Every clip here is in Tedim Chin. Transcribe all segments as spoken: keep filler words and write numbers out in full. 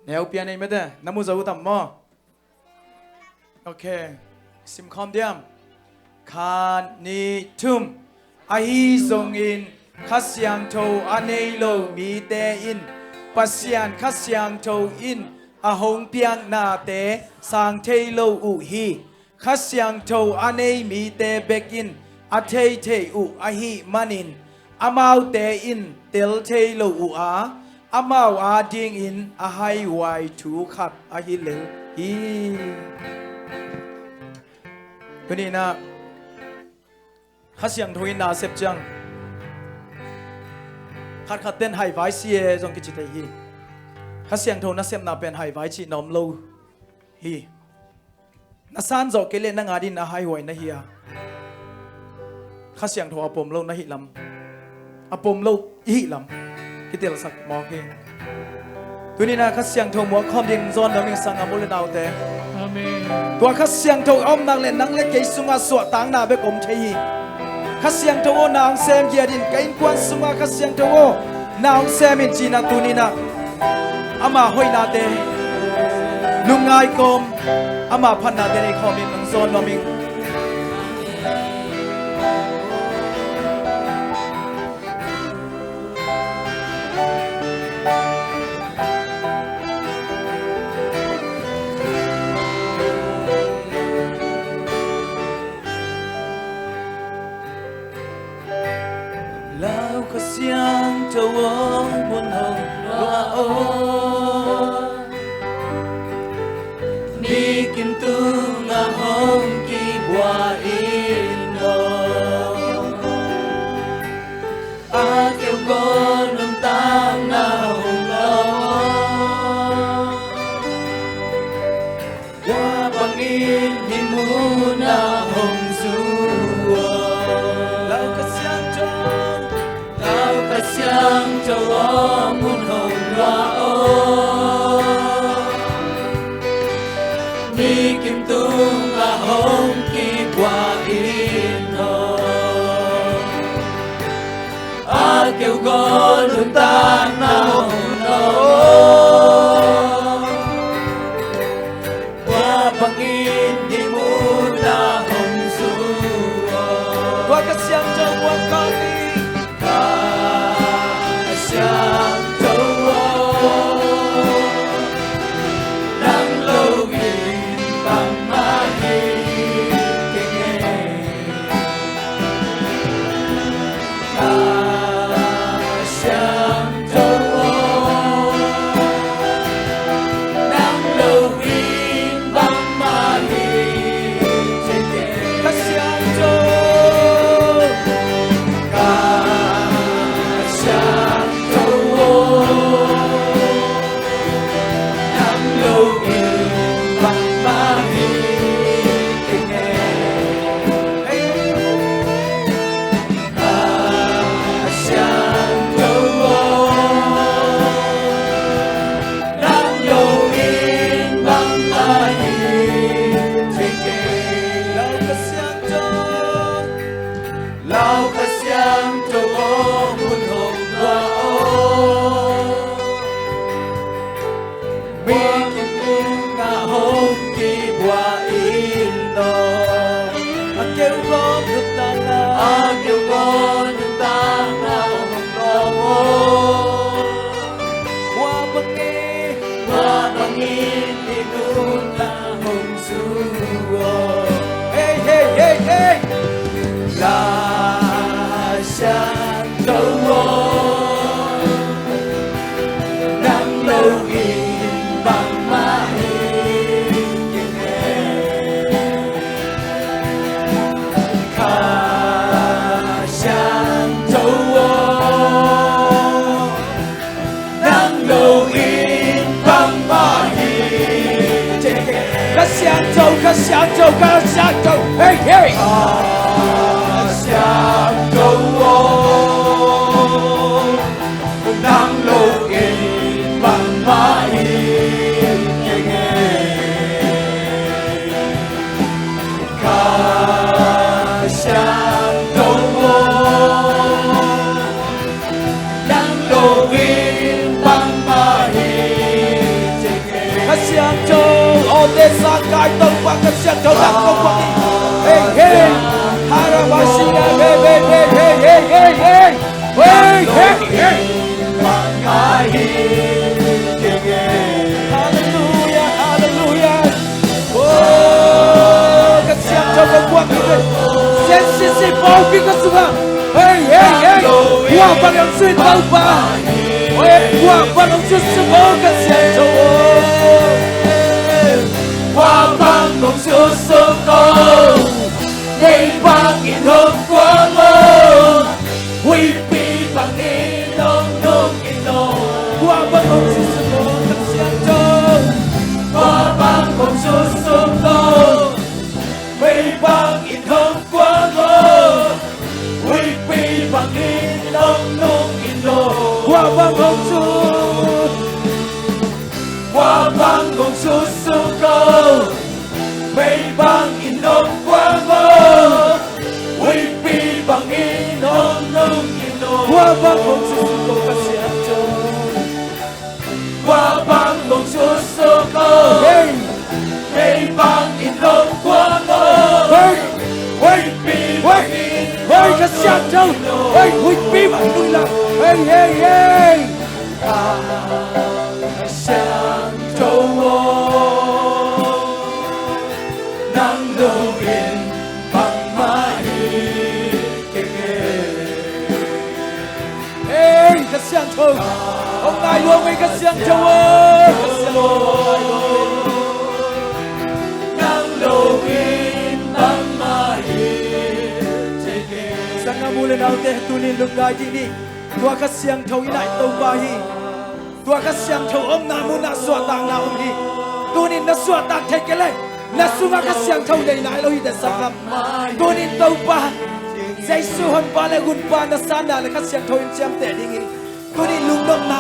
Neu pia nei mete, na mu zo uh tam maw? Ok. Sim khawm diam? Khat, nih, thum. Ahi zongin Kha Siangtho a nei lo mite in Pasian Kha Siangtho in a hong piaknate sang thei lo uh hi. Kha Siangtho a nei mite bekin a thei thei uh ahih manin amaute in tel thei lo uh a, amau adingin a haihuai thu khat ahi lel hi. Tuni-in ah Kha Siangtho in na a sep ciang khatkhat ten haivai si e zong kici thei hi. Kha Siangtho nasepna pen haivai cih na om lo hi. Na san zawh kei leh nang adingin a haihuai na hi a, Kha Siangtho a pom lo na hih lam, a pom lo i hih lam kitelsak mawk hi. Tuni-in ah Kha Siangtho muak khawm ding zawn nuam ing, sanggam u le naute. Amen. Tua Kha Siangtho a om nak leh nang le kei sungah suahtakna bek om thei hi. Kha Siangtho aw, na hong sem giat in, ka innkuan sungah Kha Siangtho aw, na hong sem in, ci-in ah tuni-in ah ama hoihnate lungngai kawm, ama phatnate nei khawm in hong zawn nuam ing. Lau Kha Siangtho aw, mun hong luah aw, mikim tungah hong kibuak in aw, a keu gawl nuntakna hong lawng aw. Tua bangin hih munah hong zu aw. Lau Kha Siangtho, Lau Kha Siangtho aw, mun hong luah aw, mikim tungah hong kibuak in aw, a keu gawl nuntakna hong lawng aw. Tua bangin hih munah hong zu aw. Tua Kha Siangtho buak khawm ni. Kha Siangtho aw, nang lo in bangmah hi kei ing e. Kha Siangtho aw, nang lo in bangmah hi kei ing e. Kha Siangtho, Kha Siangtho aw, nang lo in bangmah hi kei ing e. Kha Siangtho aw, nang lo in bangmah hi kei ing e. Lau Kha Siangtho, Lau Kha Siangtho aw, mun hong luah aw, mikim tungah hong kibuak in aw, a keu gawl nuntakna, a keu gawl nuntakna hong lawng aw. Tua bangin, tua bangin hih munah hong zu aw. Hey, hey, hey, hey. Kha Siangtho aw, nang lo in bangmah hi kei ing e. Kha Siangtho aw, nang lo in bangmah hi. Kha Siangtho, Kha Siangtho, Kha Siangtho, hey, hey. Kha Siangtho aw, nang lo in bangmah hi kei ing e. Kha Siangtho aw, nang lo in bangmah hi kei ing e. Sangkai Topa Kha Siangtho nang tawh guan hi. Hei, hei. Harabashia, hei, hei, hei, hei, hei, hei. Hei, hei, hei. Halleluia, halleluia. Oh, Kha Siangtho ka guan hi. Sian sisi pau ki ka sungah. Hei, hei, hei. Kua bang hong sui Topa. Hei, kua bang hong sui sung, oh, Kha Siangtho. Kua bang hong sui sung, oh. Mei bangin hong kuang, oh. Huipi bangin hong nungin, oh. Kua bang hong sui sung, oh, Kha Siangtho. Kua bang hong sui sung, oh. Mei bangin hong kuang, oh. Huipi bangin hong nungin, oh. Kua bang hong sui. Kua bang hong sui sung, oh. Mei bangin hong kuang, oh. Huipi bangin hong nungin, oh. Kua bang hong sui sung, oh, Kha Siangtho. Kua bang hong sui sung, oh. Hei. Mei bangin hong kuang, oh. Hei. Huipi bangin. Hei, Kha Siangtho. Hei, huipi bangin hong nungin. Hei, hei, hei. Kha Siangtho, oh. Nang lo in bangmah hi kei. Hei, Kha Siangtho. Hong nai lua ngei, Kha Siangtho aw. Kha Siangtho, hong nai lua ngei. Nang lo in bangmah hi thei kei. Sanggam u le naute, tuni lungngai dih ni. Tua Kha Siangtho i nai Topa hi. Tua Kha Siangtho omna munah suahtakna om hi. Tuni na suahtak thei kei leh, na sungah Kha Siangtho nei nai lo hi teh sanggam. Tuni Topa Jesu Honpa le Gunpa na sanna le Kha Siangtho in ciamteh ding hi. Tuni lungnopna,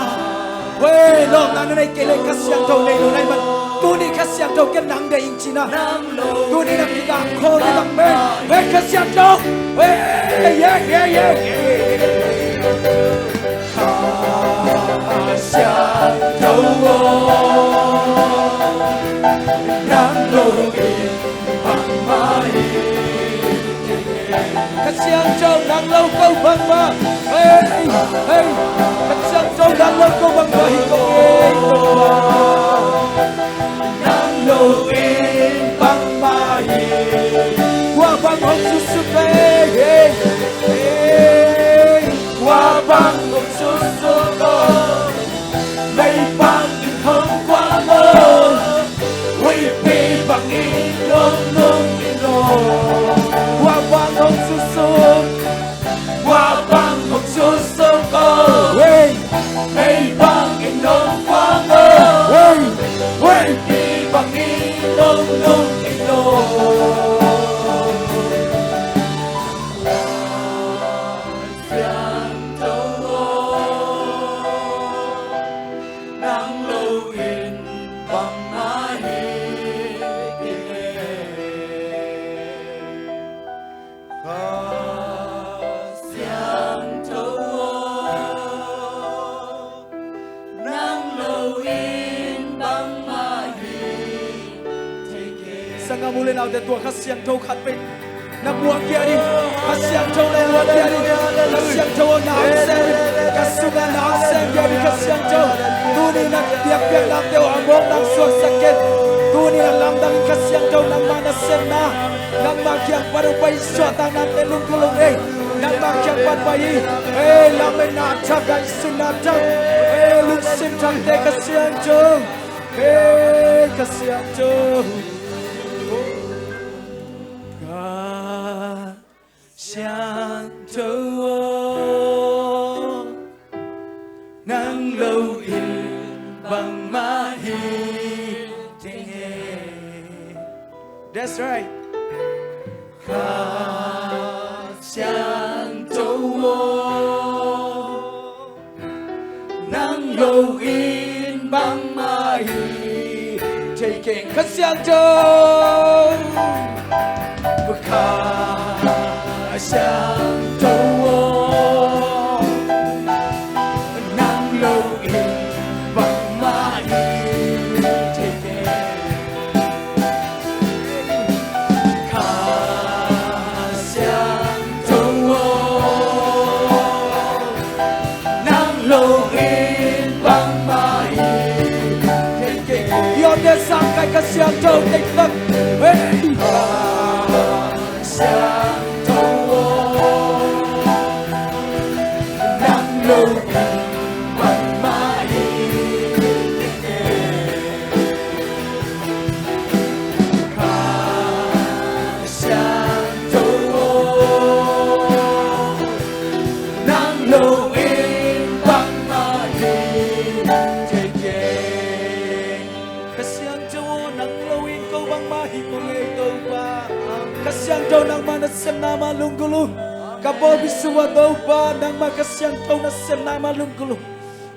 hei, lawpna na nei kei leh Kha Siangtho nei lo na hih man. Tuni Kha Siangtho ken nang deih ing ci-in ah. Tuni na kikang khawm ding bang mah. Hei, Kha Siangtho. Hei, hei, hei, hei, hei. Kha Siangtho aw, nang lo in bangmah hi. Kha Siangtho nang lo ko bangmah. Hei, hei. Kha Siangtho nang lo ko bangmah hi ko, hei, ko. Nang lo in bangmah hi. Kua bang hong sui sung, hei, hei, hei. Kua bang hong sui sung, oh. Mei bangin hong kuang, oh. Huipi bangin hong nungin, oh. Kua bang hong sui sung. Kua bang hong sui sung, oh. Hei. Mei bangin hong kuang, oh. Hei. Huipi bangin hong nungin, oh. Siangtho aw, nang lo in bangmah hi kei. Kha Siangtho aw, nang lo in bangmah hi thei kei. Sanggam u le naute, tua Kha Siangtho khat peuh na buang khia dih. Kha Siangtho na buang khia dih. Kha Siangtho aw, na hong sem in. Ka sungah na hong sem khia dih, Kha Siangtho. Tuni na biakpiaknate aw, a mawkna suaksak ken. Tuni na lamdang in, Kha Siangtho, nangmah na sepna, nangmah kiang pan hong pai suahtaknate lungkul lo ei. Nangmah kiang pan pai hi. Ei, lametna thak, ngaihsutna thak, ei, lungsim thakte, Kha Siangtho. Ei, Kha Siangtho. Kha Siangtho aw, nang lo in bangmah hi thei ing. That's right. Kha Siangtho aw, nang lo in bangmah hi thei keng. Kha Siangtho. Kha Siangtho aw, nang lo in bangmah hi thei keng. Siangtho teitei. Hei! Kha Siangtho aw, nang lo in bangmah hi. Kha Siangtho aw, nang lo in bangmah hi thei kei. Kha Siangtho aw, nang lo in ko bangmah hi ko ngei Topa. Kha Siangtho nangmah nasepna mah lunggulh uh. Ka pawlpi sung ah Topa nangmah Kha Siangtho nasepna mah lunggulh uh.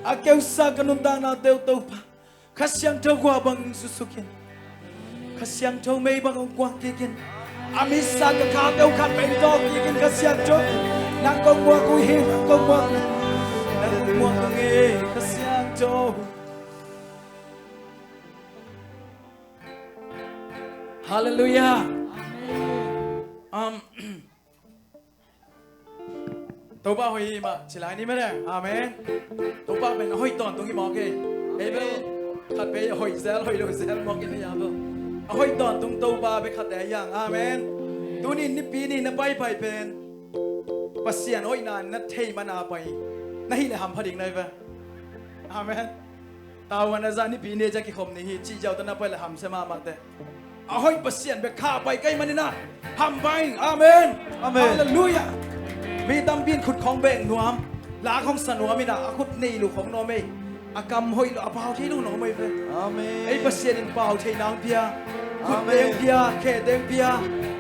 A keusa ka nuntakna teuh Topa Kha Siangtho gua bang susuk in. Kha Siangtho mei bang hong kuang kik in. A missa ka kha teuh khat bang tawk kik in Kha Siangtho. Nang kong muak uh hi, nang kong muak uh. Nang kong muak uh hi Kha Siangtho. Halleluiah. Um, Topa hoih hi mah ci lai ni maw. Amen. Topa pen a hoih tawntung hi mawk hi. Ei bel khat peuh a hoih zel hoih lo zel mawk hi ni a bel. A hoih tawntung Topa bek khat hi hang. Amen. Tuni nipi ni na paipai pen Pasian hoihna na thei mana pai na hih leh hampha ding na hi ve. Amen. Tavuan a zah nipi ni a kikhop ni hi cih ziau tawh na pai leh hamsia mahmah teh. A hoih Pasian bek kha pai ka hih manin ah hampha ing. Amen. Amen. Halleluiah. Mi tampi in khut khawng beng nuam, la khawng sa nuam in ah a khut nei lo khawng nuam ei. A kam hoih lo, a pau thei lo nuam ei ve. Amen. Ei Pasian in pau thei nang pia, khut teng pia, khe teng pia.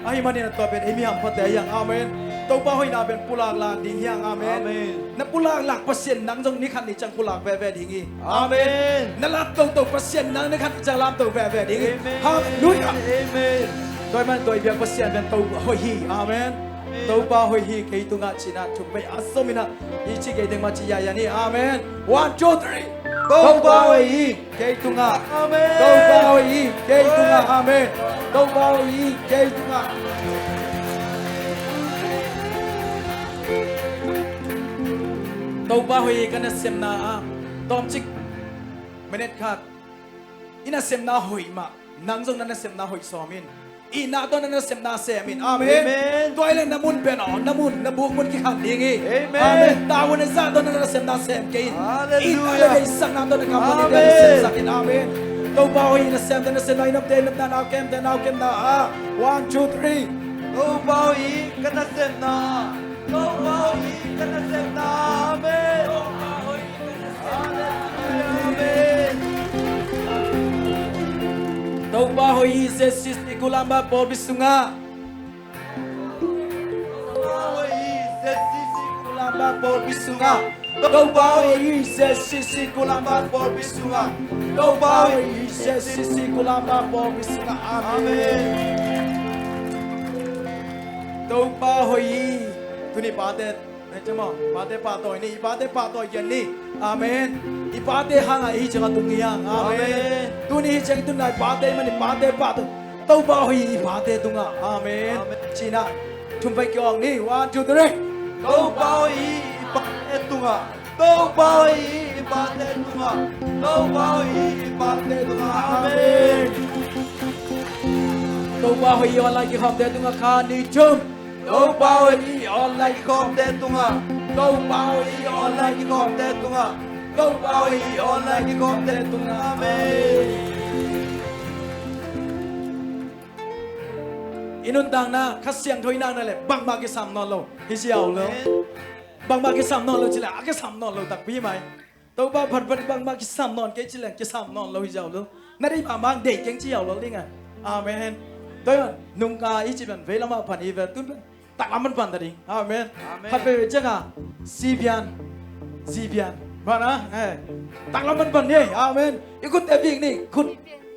Ahih manin a tua pen ei mi hamphate hi hang. Amen. Topa hoihna pen pulak lak ding hi hang. Amen. Amen. Na pulak lak Pasian nang zong ni khat ni ciang pulak veve ding hi. Amen. Na lam toto Pasian nang ni khat ni ciang lam to veve ding hi. Amen. Halleluiah. Amen. Tua ahih manin tua i biak Pasian pen Topa hoih hi. Amen. Amen. Topa hoih hi kei tungah ci-in ah thum peuh a zom in ah i ci kei teng mah ci yaya ni. Amen. One, two, three. Topa hoih hi kei tungah. Amen. Topa hoih hi kei tungah. Amen. Topa hoih hi kei tungah. Topa hoih hi ka nasepna ah tawmcik minute khat. I nasepna hoih mah, nang zong na nasepna hoih sawm in. Itna tawh na nasepna sem in. Amen. Amen. Tua hi leh na mun pen aw, na mun, na buk mun kikhan ding hi. Amen. Amen. Tavuan a zah tawh na nasepna sem kei in. Halleluiah. Itna leh deihsakna tawh na kam mun in na semsak in. Amen. Topa hoih hi nasepna, nasepna, i nopte nopna, nau kemte nau kemna ah. One, two, three. Topa hoih hi ka nasepna. Topa hoih hi ka nasepna. Amen. Halleluiah. Amen. Topa hoih hi Z C C Kulamba pawlpi sungah. Topa hoih hi Z C C Kulamba pawlpi sungah. Topa hoih hi Z C C Kulamba pawlpi sungah. Topa hoih hi Z C C Kulamba pawlpi sungah. Amen. Amen. Topa hoih hi. Tuni pate, eh, cimo, pate pahtawi ni, i pate pahtawi kian ni. Amen. I pate hangah i hih ciang a tung hi hang. Amen. Amen. Tuni hih ciang i tunna i pate mah ni, pate pahtawi. Topa hoih hi i pate tungah. Amen. Amen. Ci-in ah thum peuh ki-awng ni. One, two, three. Topa hoih hi i pate tungah. Topa hoih hi i pate tungah. Topa hoih hi i pate tungah. Amen. Topa hoih hi online kikhawmte tungah khat, nih, thum. Topa hoih hi online kikhawmte tungah. Topa hoih hi online kikhawmte tungah. Topa hoih hi online kikhawmte tungah. Amen. I nuntakna Kha Siangtho i nakna leh bangmah kisam nawn lo hi ziau lo. Amen. Bangmah kisam nawn lo ci leh a kisam nawn lo takpi mai. Topa phatphat bangmah kisam nawn kei ci leng kisam nawn lo hi ziau lo. Na deih mahmah deih keng ci ziau lo ding a. Amen. Tua hi a nungka i ci pen vei lamah pan hi ve, tun pen taklam pan pan ta ding. Amen. Amen. Phat veve ciang a, Zi Pian, Zi Pian, pan a, eh, taklam pan pan ni. Amen. I khutte vik ni. Khut,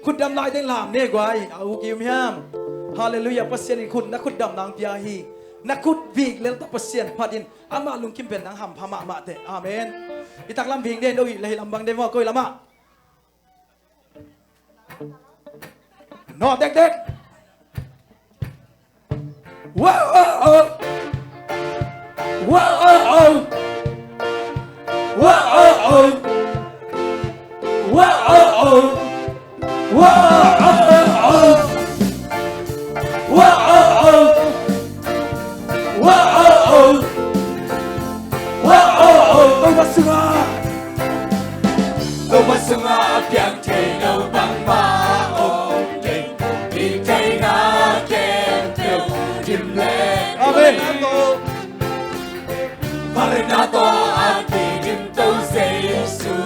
khut dam lai teng lam ni guai, a u kim hiam. Halleluiah. Pasian in khut, na khut dam nang pia hi. Na khut vik lel ta Pasian phat in. Amah lungkim pen nang hampha mahmah teh. Amen. I taklam ving den, no hih leh hih lam bang den maw, koi lamah. No, dek, dek. Whoa, oh, oh. Whoa, oh, oh. Whoa, oh, oh. Whoa, oh, oh. Whoa, oh, oh. a piang thei lo bangmah om kei. Hih theihna khempeuh dim le. Amen. Vangliatna tawh a kidim To Jesu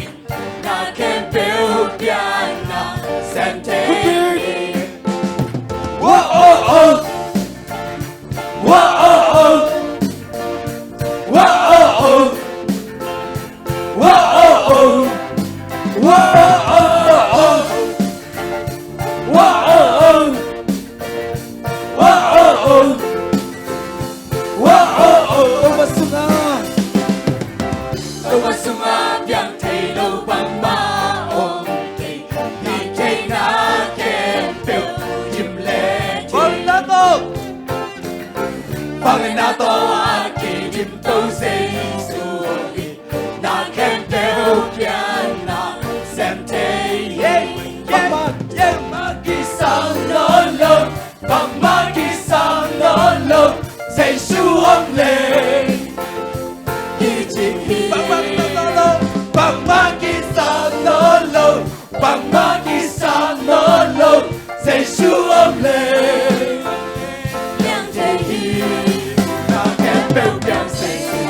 in na khempeuh pianna sem thei hi. Whoa, oh, oh. Whoa, oh, oh. Whoa, oh, oh. Whoa, oh, oh. Whoa, oh, oh. Whoa, oh, oh. Whoa, oh, oh. Whoa, oh, oh. Topa sungah, Topa sungah piang thei lo bangmah om kei. Hih theihna khempeuh dim le thei. Vangliatna tawh, vangliatna tawh a kidim To Jesu in na khempeuh pianna sem thei hi. Bangmah, bangmah kisam nawn lo, bangmah kisam nawn lo, Jesu om leh kici hi. Bangmah kisam nawn lo, bangmah kisam nawn lo, bangmah kisam nawn lo, Jesu om leh piang thei hi. Na khempeuh piang thei hi.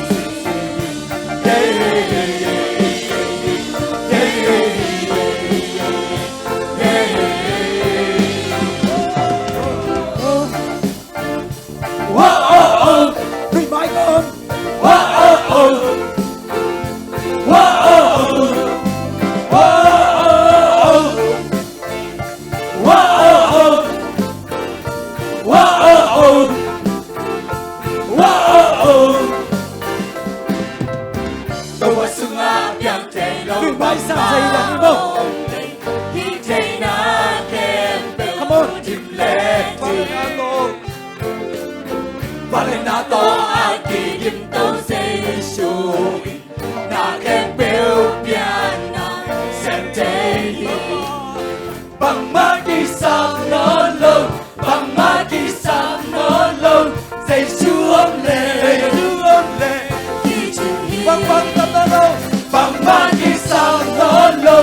Whoa, oh, oh. Three, mic on. Whoa, oh, oh. Whoa, oh, oh. Whoa, oh, oh. Whoa, oh, oh. Whoa, oh, oh. Whoa, oh, oh. Topa sungah piang thei lo. Three, mic on, say that, come on. Hih theihna khempeuh, come on, dim le thei. Vangliatna tawh a kidim To Jesu in na khempeuh pianna sem thei hi. Bangmah kisam nawn lo, bangmah kisam nawn lo, Jesu om leh, Jesu om leh kici hi. Bang, bang, bang, bang, bang. Bangmah kisam nawn lo,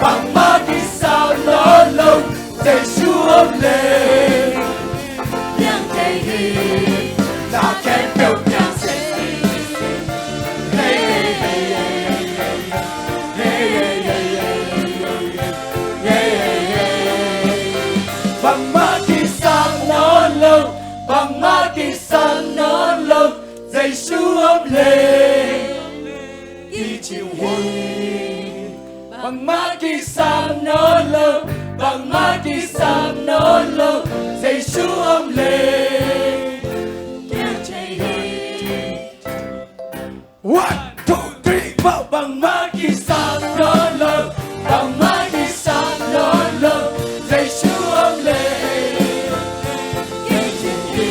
bangmah kisam nawn lo, Jesu om leh piang thei hi. Na khempeuh piang thei hi. Hey, hey, hey, hey, hey. Hey, hey, hey, hey, hey. Bangmah kisam nawn lo, bangmah kisam nawn lo, Jesu om leh kici uh hi. Bangmah kisam nawn lo, bangmah kisam nawn lo, Jesu om leh kici uh hi. One, two, three, four. Bangmah kisam nawn lo, bangmah kisam nawn lo, Jesu om leh kici uh hi.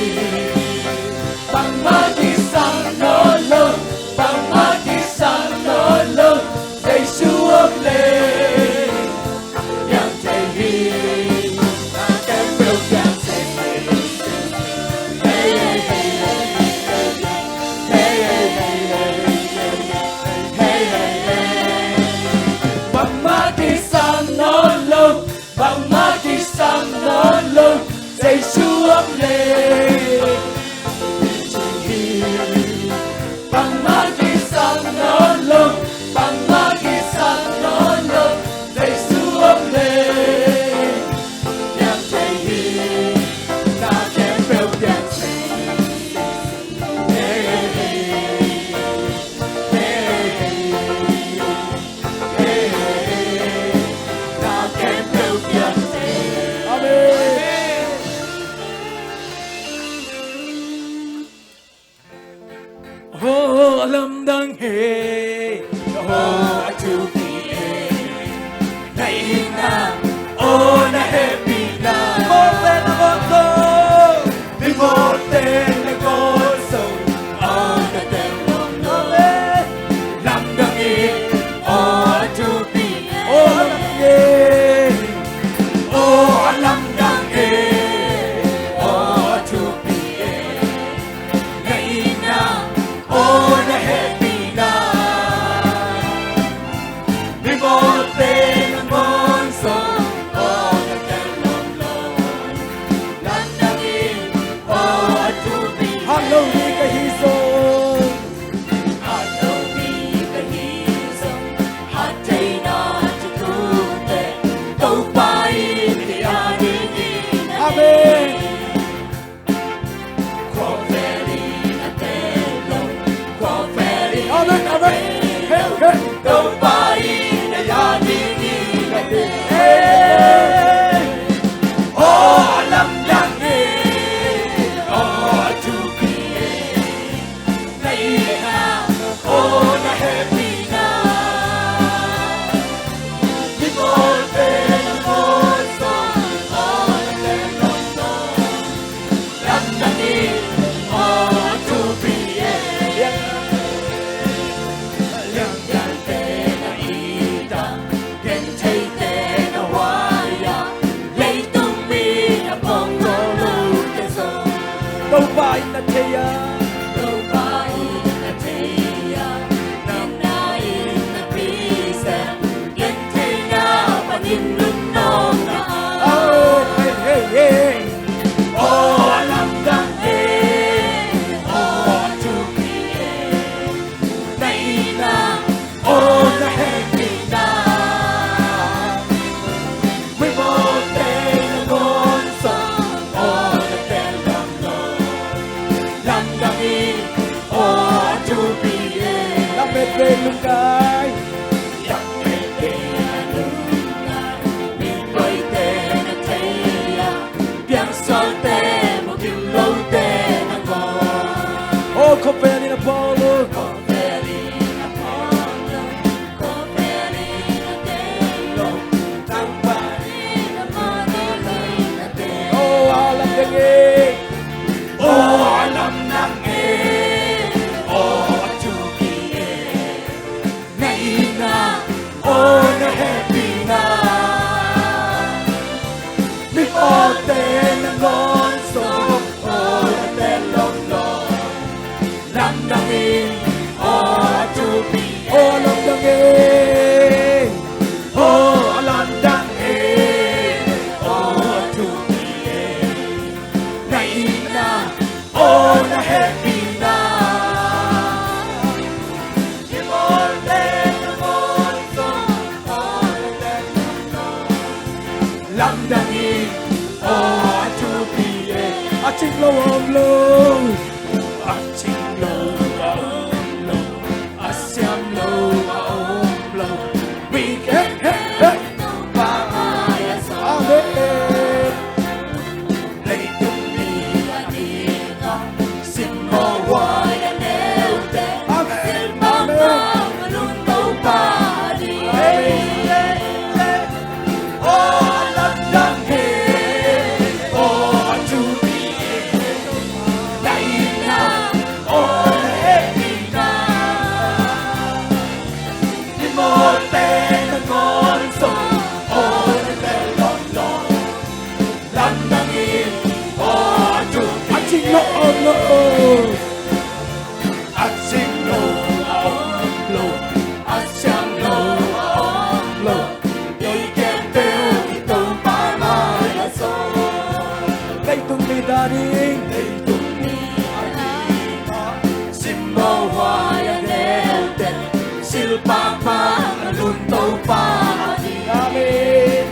Bangmah kisam nawn lo, bangmah kisam nawn lo, Jesu om leh piang thei hi. Na khempeuh piang thei hi. Hey, hey, hey, hey. Hey, hey, hey, hey, hey. Hey, hey, hey. Bangmah kisam nawn lo, bangmah kisam nawn lo, Jesu om leh kici hi. Bangmah kisam nawn lo, bangmah kisam nawn lo, Jesu om leh piang thei hi. Na khempeuh piang thei hi. Hey, hey, hey, hey. Hey, hey, hey, hey. Na khempeuh piang thei hi. Amen. Oh, a lamdang hi. Oh, a thupi hi. Na itna, oh, na hehpihna. Mimawhte na gawt zo. Mimawhte na gawt zo. Oh, na tel lawm lawm. Lamdang hi. Oh, a thupi hi. Oh, a lamdang hi. Oh, a lamdang hi. Oh, a thupi hi. Na itna, oh, na hehpihna. Mimawhte Aw a lamdang e, aw a thupi e, na itna aw na hehpihna. Mipawlte'n na ngawn sawm, aw na tel lawmlawm. Lamdang in, aw a thupi e, aw a lamdang e, aw a lamdang e, aw a thupi e, na itna aw na hehpihna. Lamdang in, aw a thupi e. A cing lo a om lo, a cing lo a om lo, a siam lo a om lo, mi khempeuh Topa mai-ah sawm. Amen. Leitung mi a ding a simmawhhuai a neute, amen, silpang, amen, bang a lum Topa a ding. Amen. Aw a lamdang e, aw a thupi e, na itna aw na hehpihna. Mipawlte'n na ngawn sawm, aw na tel lawmlawm. Lamdang in, aw a thupi e. A cing lo a om lo, a cing lo a om lo, a siam lo a om lo, mi khempeuh Topa mai-ah sawm. Leitung mi a ding, leitung mi a ding a simmawhhuai a neute, silpang bang a lum Topa a ding. Amen.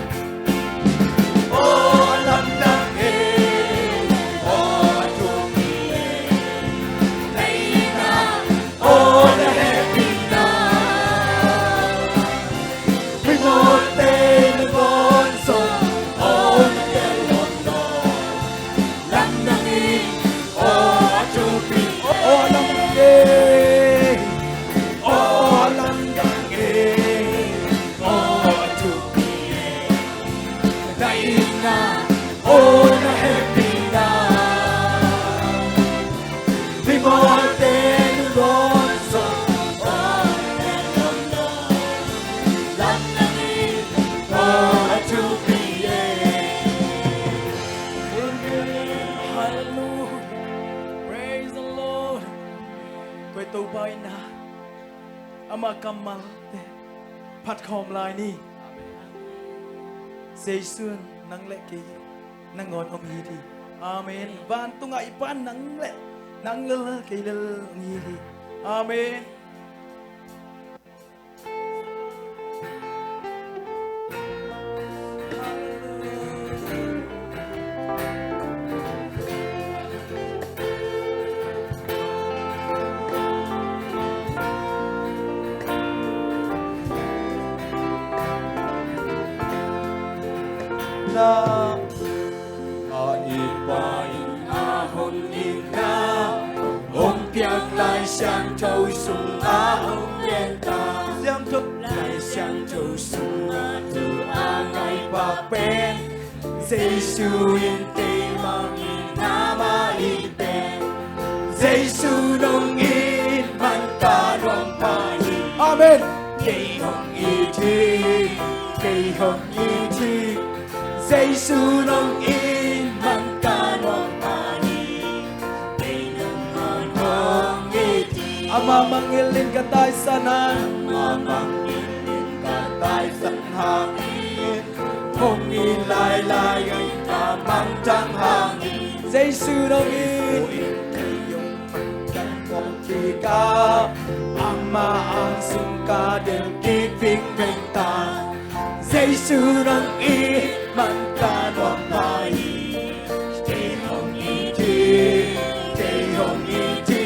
Aw a lamdang e, aw a thupi e, na itna aw na hehpihna. Mipawlte'n na ngawn sawm, aw na tel lawmlawm. Lamdang in, aw a thupi e, aw a lamdang e, aw a lamdang e, aw a thupi e, na itna aw na hehpihna. Mipawlte'n na ngawn sawm, aw na tel lawmlawm. Lamdang in, aw a thupi e. Hallelujah. Praise the Lord. Koi Topa in a, ama kammalte phat khawm lai ni. Jesu in nang le kei nangawn hong it hi. Amen. Vantungah i Pa in nang le, nang lel kei lel hong it hi. Amen. Na a i Pa in a hong itna hong piak Lai Siangtho sungah hong gen ta. Siangtho Lai Siangtho sungah thu a ngai pak pen Jesu in kei hong it na mah hi pen. Jesu in hong it man ka nuam pah hi. Amen. Kei hong it hi, kei hong it hi. Jesu in hong it man ka nuam pah hi. Kei nangawn hong it hi. Ama mangngilh in ka taisan hang. Ama mangngilh in ka taisan hangin, hong it lailai in ka mangthang hangin, Jesu in hong it. Kei hong mangthang hong kik a, ama ang sung ka delh kik vingveng ta. Jesu in hong it man ka nuam pah hi. Kei hong it hi, kei hong it hi.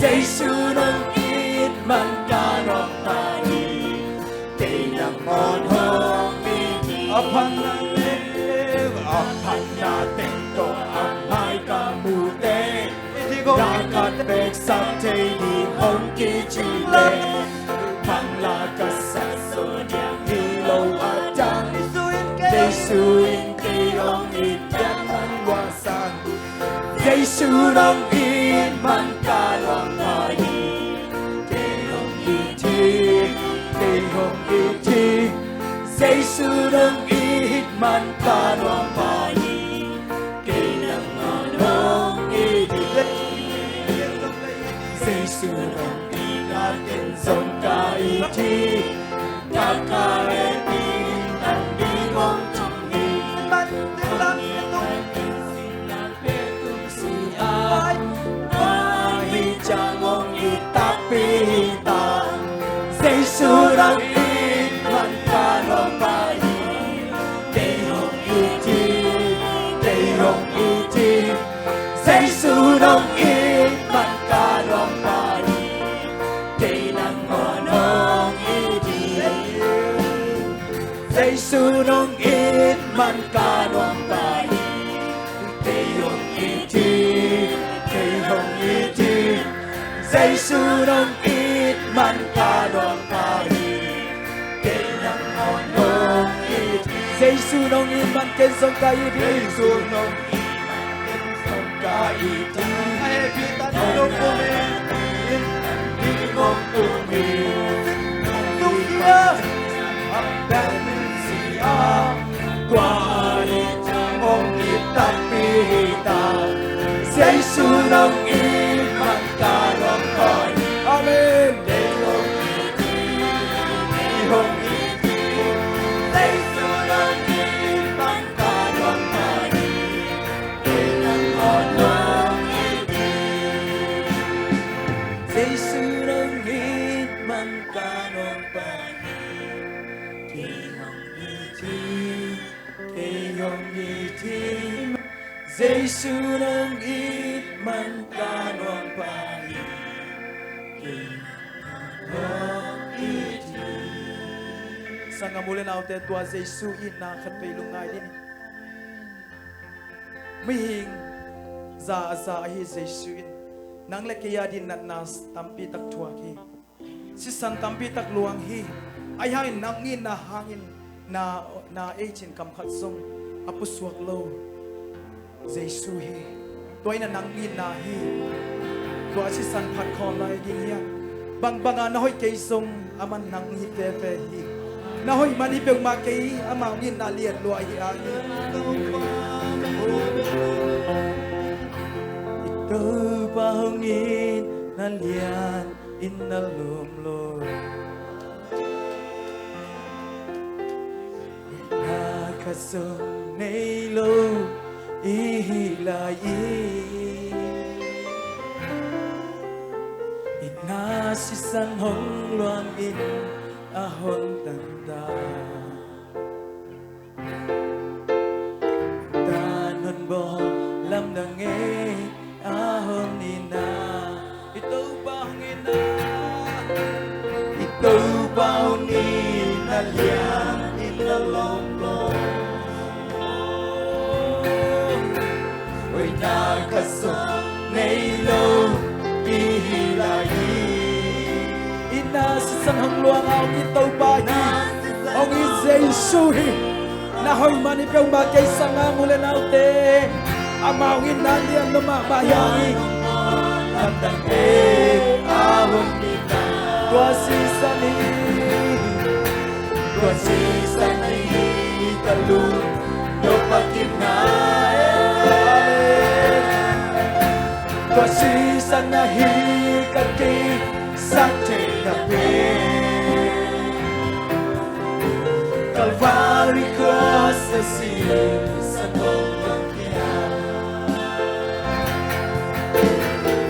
Jesu in hong it man ka nuam pah hi. Kei nangawn hong it hi. A phatna teng, a phatna teng tawh a mai ka mu teng, la khat bek sak thei ding hong kicing leh, phang la ka sak zo diam hi lo a dang. Jesu in kei hong it piak man ua Jesu nong it man ka nuam pai hi. Kei hong it hi, kei hong it hi. Jesu nong it man ka nuam pai hi. Kei nangmah nong it hi. Jesu nong it a ken zong ka it hi. Ka ka et in nang ding hong tung hi. Hong it a ken sinna pe tung si a. Tua ahih ciang hong it takpi hi ta. Jesu nong it man ka nuam pai hi. Kei hong it hi, kei hong it hi. Jesu nong it man ka nuam pai hi. Kei nangmah nong it hi. Jesu nong it man ka nuam pai hi. Kei hong it hi, kei hong it hi. Jesu nong it man ka nuam pai hi. Kei nangmah nong it hi. Jesu nong it man ken zong ka it hi. Jesu nong it man ken zong ka it hi. Ka et hi ta ni lo ko me. Ding hong tung hi. Tung hi a. Tua ahih ciang hong it takpi hi ta. Jesu nong it man ka nuam pai hi. Amen. Kei hong it hi, kei hong it hi. Jesu nong it man ka nuam pai hi. Kei nangmah nong it hi. Jesu nong it man ka nuam pai hi. Kei hong it hi, kei hong it hi. Jesu nong it man ka nuam pai hi. Kei nangmah nong it hi. Sanggam u le naute, tua Jesu itna khat vei lungngai dih ni. Mihing za a za ahi Jesu in nang le kei a ding natna tampi tak thuak hi. Sisan tampi tak luang hi. Ahi hangin nang itna hangin na, na ei cin kam khat zong a pusuak lo Jesu hi. Tua in a nang itna hi. Tua sisan phat khawm lai ding hiam? Bangbang a na hoih kei zong aman nang it veve hi. Na hoih man hi peuhmah kei, amau itna lian lua hi a hi. I Topa hong itna lian in na lawm lo. Hoihna khat zong nei lo i hih lai-in, itna sisan hong luangin a hong tanta. Tan hon bawl lamdang ngei a hon itna. I Topa hong itna. I Topa hong itna lian in na lawm lo. Hoihna khat zong nei lo i hih lai-in, itna sisan hong luang a hong it Topa hi. Hong it Jesu hi. Na hoih man hi peuhmah kei, sanggam u le naute, amau itna lian lua mahmah hi. Lamdang ngei a hong itna. Tua sisan hi. Tua sisan hi ka lungdam a kimna. Amen. Tua sisan ahi ka kei sak theihna pen, Calvary cross a sisan hong luang kei a.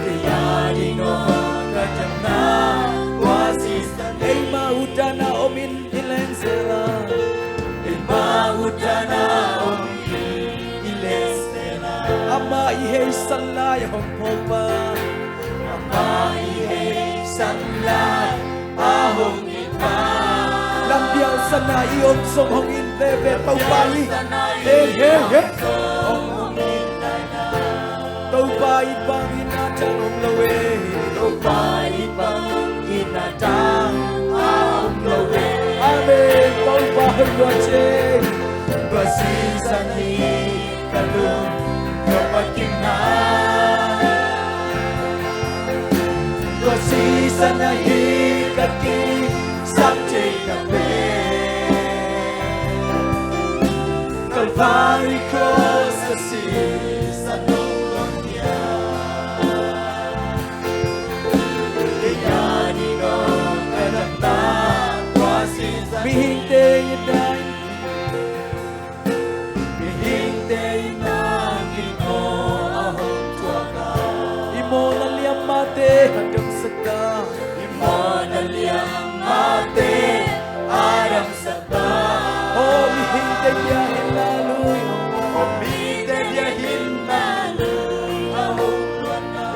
Kei a ding hong ka tangna, tua sisan eima utdan a om in i leng zel a. Eima utdan a om in i leng zel a. Amah i heisan lai hong phawkpa. Amah i heisan lai a hong itpa. Lampial san a i om zong hong it veve Topa hi. Hei, hei, hei. Topa it bang itna dang om lo e. Topa it bang itna dang a om lo e. Amen. Topa hoih lua ci. Tua sisan hi ka lungdam a kimna. Calvary Cross a sisan nong luang hiam? Kei a ding a ka damna tua sisan. Mihingte in dai, mihingte in nang in aw a hong thuak a, i mawhna liammate a damsak ta. I mawhna liammate a damsak ta. Aw mihingte bia hin na lui. Aw mihingte bia hin na lui. A hong luanna,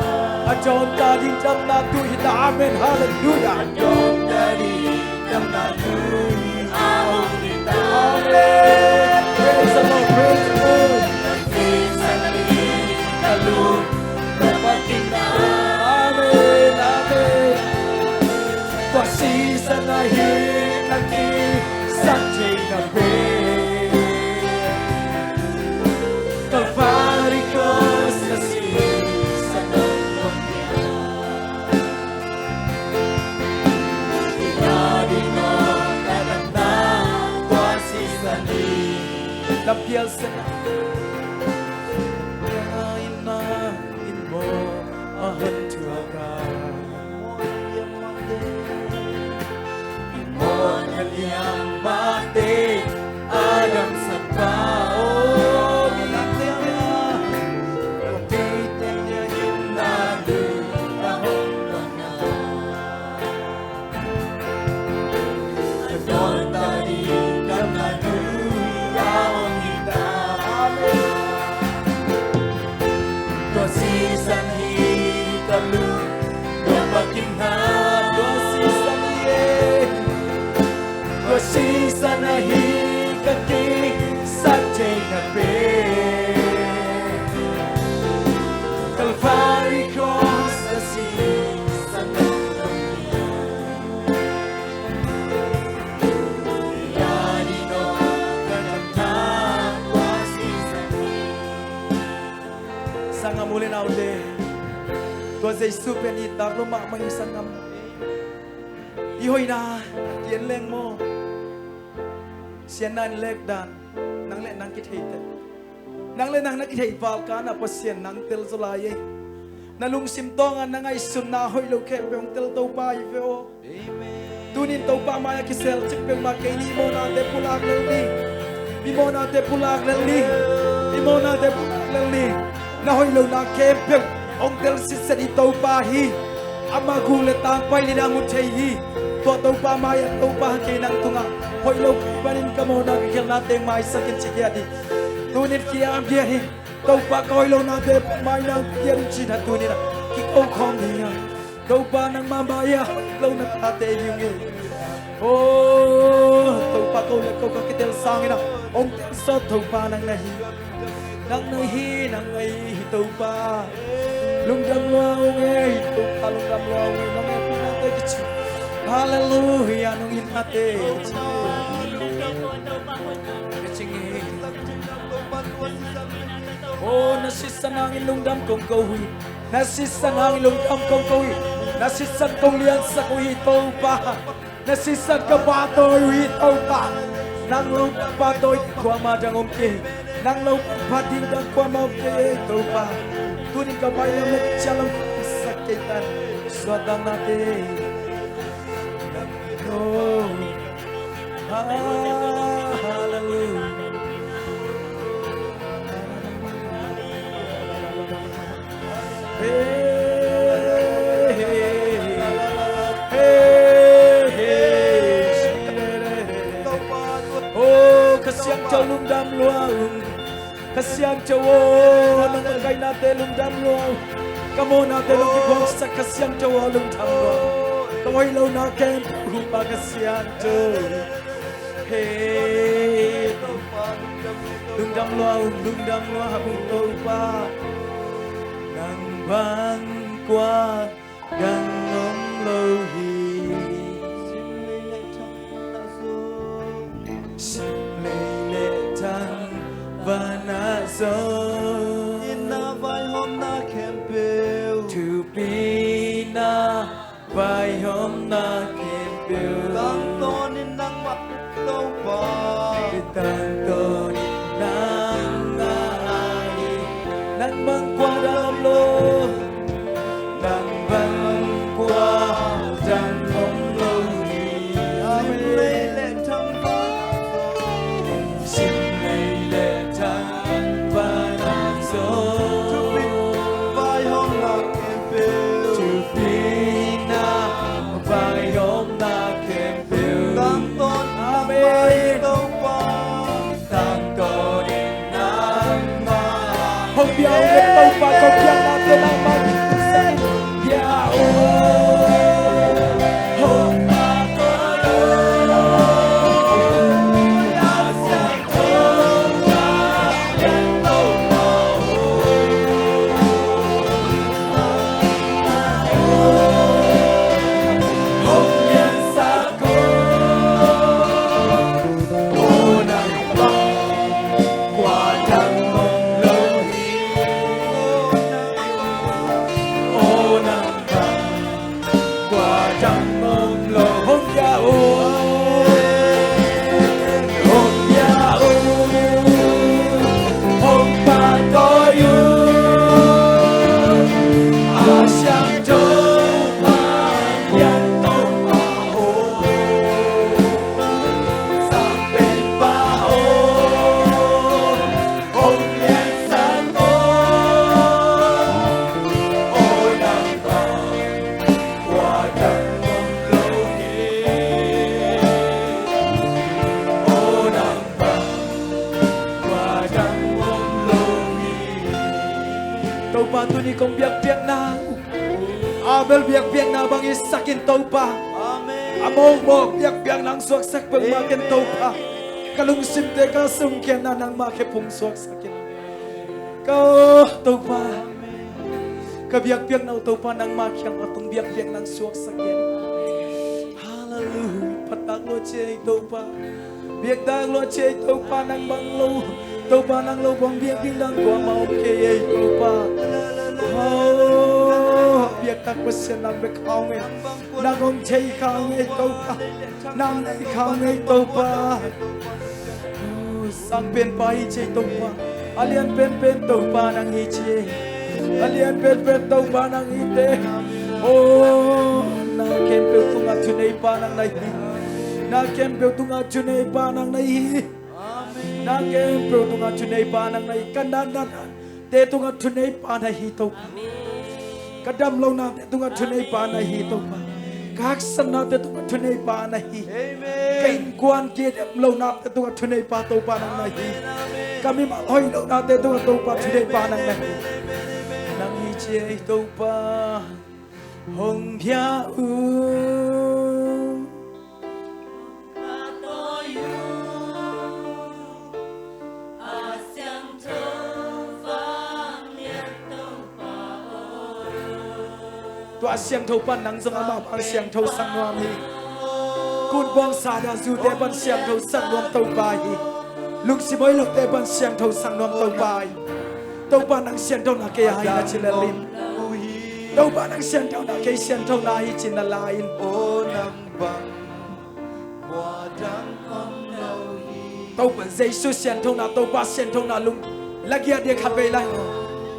a dawnta ding damna tu hi ta. Amen. Halleluiah. A dawnta ding damna tu hi a hong hi ta. Amen. Praise the Lord. Praise the Lord. Amen. Amen. Tua sisan ahi ka kisan theihna pen Calvary Cross a sisan nong luang hiam? Kei a ding a ka damna tua sisan hi. Lampial sen a in a in maw a hong thuak a. I mawhna liammate a damsak ta. Aw mihingte bia, mihingte bia hin na lui. A hong luanna, a dawnta ding damna tu hi a hong hi ta. Amen. Tua sisan hi ka lungdam a kingna. Tua sisan hi e. Tua sisan ahi ka kisan theihna pen Calvary Cross a sisan nong luang hiam? Kei a ding a ka damna tua sisan hi. Sanggam u le naute, tua Jesu pen i tak lo mahmah hi sanggam. I hoihna a kian leng maw, sianna in lek dan nang le nang kithei tel. Nang le nang na kithei val kan ah Pasian nang tel zaw lai ei. Na lungsim tawng a na ngaihsutna hoih lo khempeuh hong tel Topa hi ve aw. Tunin Topa mai-ah kisel cik peuhmah kei ni. I mawhnate pulak lel ni. I mawhnate pulak lel ni. I mawhnate pulak lel ni. Na hoih lohna khempeuh hong tel sitset i Topa hi. Amah guk le tang pai ni nang mu thei hi. Tua Topa mai-ah Topa kei nang tungah hoih lo kei panin ka mawhna ka khialhnate maisak in ci hiat hi. Tunin kiam hiat hi. Topa ka hoih lohnate mai nang kiat in cih na tunin ah kiko khawm ding a. Topa nangmah mai-ah hoih lo na tate hi ung ei. Aw Topa ko le ko ka kitel sangin ah hong tel sawt Topa nang na hi. Nang na hi, nang na hi Topa. Lungdam lua ung ei Topa, lungdam lua ung ei. Nong hehpih nate kici. Halleluiah, nong it nate kici. Kici ngei. Aw na sisan hangin lungdam kong ko uh hi. Na sisan hangin lungdam kong ko uh hi. Na sisan kong liansak uh hi Topa. Na sisan ka pahtawi uh hi Topa. Nang lo pahtawi kuamah dang om kei. Nang lo phat ding dang kuamah om kei ei Topa. Tunin ka baih lam le ciah lam sak kei tan. Suahtaknate. Oh. Halleluiah. Hey, hey, hey, hey. Oh, Kha Siangtho lungdam lua ung. Kha Siangtho aw, nong makaihnate lungdam lua ung. Ka mawhnate nong kiphuaksak Kha Siangtho aw, lungdam lua ung. Ka hoih lohna khempeuh hupha Kha Siangtho. Hey, lungdam lua ung, lungdam lua ung Topa. Nang bang kua dang om lo hi. Sim lei le thang vanah zong. Itna vaihawmna khempeuh. Thupina vaihawmna khempeuh. Tangtawnin nangmah Topa. Tangtawnin nang Tuni kong biakpiakna, Abel biakpiakna bang hisak in Topa. Amen. A mawkmawk biakpiakna hong suaksak bangmah ken Topa. Amen. Ka lungsimte ka sumkhiatna nangmah kiang hong suaksak in. Ka Topa, ka biakpiakna uh Topa nangmah kiang a tong biakpiakna hong suaksak in. Hallelujah. Phattak lua ci ei Topa. Biaktak lua ci ei Topa, nang bang lo, Topa nang lo bang biak ding dang kuamah om kei ei Topa. Oh, biaktak Pasian nang bek kha ung ei. Nang hong thei kha ung ei Topa. Nang nei kha ung ei Topa. Oh, sang penpa hi ci ei Topa. A lian penpen Topa nang hi ci ei. A lian penpen Topa nang hi te. Oh, na khempeuh tungah thuneipa nang na hi. Na khempeuh tungah thuneipa nang na hi. Na khempeuh tungah thuneipa nang na hi. Ka natnate tungah thuneipa na hi Topa. Ka damlohnate tungah thuneipa na hi Topa. Ka haksatnate tungah thuneipa na hi. Amen. Ka innkuan kidemlohnate tungah thuneipa Topa nang na hi. Ka mimal hoih lohnate tungah Topa thuneipa nang na hi. Nang hi ci ei Topa. Hong pia un. Tua siangtho pan nang zong amah bang siangtho sak nuam hi. Kutbawng sada zute pan siangtho sak nuam Topa hi. Lungsim hoih lote pan siangtho sak nuam Topa hi. Topa nang siangthona kei a hi na ci lel in. Topa nang siangthona kei siangthona hi ci na la in. Topa Jesu sianthona, Topa sianthona lung lagiat dia khat vei lai.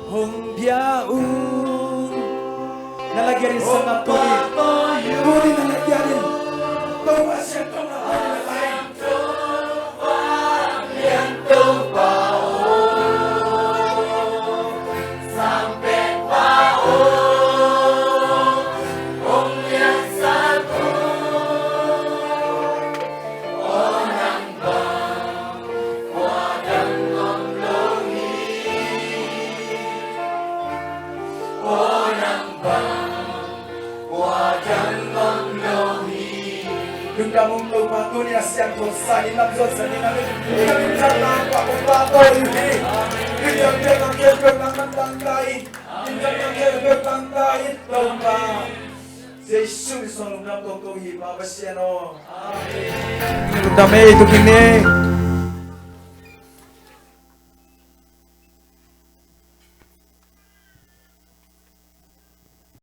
Hong bia un. Na lagiat in sanggam tuni. Tuni na lagiat in. Topa sianthona lung lai. Lungdam ung Topa, tuni a siangtho sa in lam zuat sa in a min. Ka min zat na pa kong pa to in hi. Min zat na ke pe na man dang ta in. Min zat na ke pe dang ta in Topa. Jesu min suang lungdam kong ko hi Pa Pasian aw. Amen. Lungdam ei tu king ne.